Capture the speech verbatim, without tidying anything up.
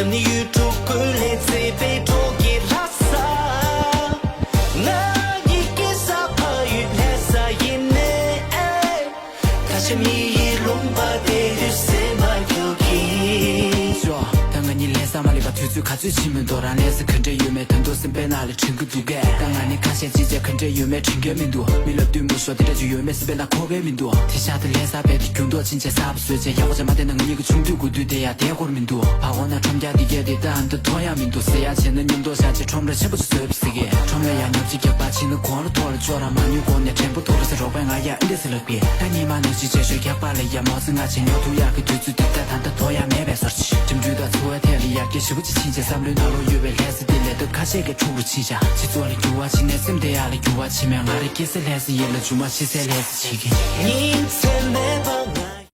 ནི་ཡུལ་གྲུ་ཀུན་ལས་མཛེས་པའི་འགྲོ་གི་ལྷ་ས། ང་ཡི་སྐྱེ་ས་ཕ་ཡུལ་ལྷ་ས་ཡིན་ནས། ད་ཆ་མི་ཡི་ལུང་པ་དེ་དུས་སེམས་མ་སྐྱོ་གི། ཅོ། ད་ང་གཉིས་ལྷ་ས་མ་སླེབས་པ་དུས་ཚོད་ག་ཚོད་ཕྱིན་མི་འདུག་རང་ལྷ་ས་ག་འདྲ་ཡོད་མེད་ད་དུང་སེམས་པའི་ནང་ལ་དྲན་གི་འདུག་གས། ད་ང་ནི་ཁ་ཤས་ཅི་བྱས་ག་འདྲ་ཡོད་མེད་དྲན་གི་མི་འདུག་མི་ལ་བསྟུན་མི་ཤོག་དེ་འདྲ་ཅིག་ཡོད་མེད་སེམས་པའི་ནང་འཁོར་གི་མི་འདུག་དེ་ཤག་ཏུ་ལྷ་ས་བས་དེ་རྒྱུན་ཐོག་ཕྱིན་ཆད་གསར་པ་བཟོས་བྱས་ཡག་པོ་བྱས་མ་བསྡད་ན་ང་གཉིས་ཀྱི་ཆུང་དུས་དགུ་དུས་དེ་ཡང་བསྡད་དགོས་མི་འདུག་བར་སྐོར་ན་ཁྲོམ་རྒྱག་དེ་གས་དེ་ད་འདི་ཐོ་ཡང་མི་འདུག་ཟེར་ཡ་བྱས་ན་མཉམ་དུ་བཞག་བྱས་ཁྲོམ་ར་ཆེན་པོ་ཅིག་བཟོས་པ་ཟེར་གི། ཁྲོམ་ལ་ཡང་ཉོབ་ཅིག་རྒྱག་པ་ཕྱིན་ན་གོང་ལ་ཐོག་ལ་ཅོག་ར་མ་ཉུང་གོང་ནས་དྲན་པོ་ཐོག་ལ་ཟེར་རོགས་པས་ང་ཡ་ཨེ་འདི་ཟེར་ལབ་གི། ད་ཉི་མ་ནང་ཅིག་བྱས་ཤོག་རྒྱག་པ་ལ་ཡ་མོ་ཟེར་ང་བྱས་ཉོ་ཐུབ་ཡག་གི་དུས་ཚོད་དེ་ད་ད་ལྟ་ཐོ་ཡང་མེད་པའི་བཟོ་ཅིག་འགྲིམ་འགྲུལ་དང་འཚོ་བའི་ཐད་ལ་ཡར་རྒྱས་ཞེ་པོ་ཅིག་ཕྱིན་བྱས་བསམ་བློའི་ནང་ལོགས་ཡོད་པའི་ལྷ་ས་དེ་ལས་སྟབས་ཁ་ཤས་ཀྱི་འཁྲུག་རུ་ཕྱིན་བྱས་སྤྱི་ཚོགས་ལ་འགྱུར་བ་ཕྱིན་ནས་སེམས་བདེ་ཡག་ལ་འགྱུར་བ་ཕྱིན་མེད་ང་རའི་སྐྱེ་ས་ལྷ་ས་ཡིན་ལ་མཇུག་མ་ཤི་ས་ལྷ་ས་བྱེད་ཀྱི། ཉིན་མཚན་མེད་པ་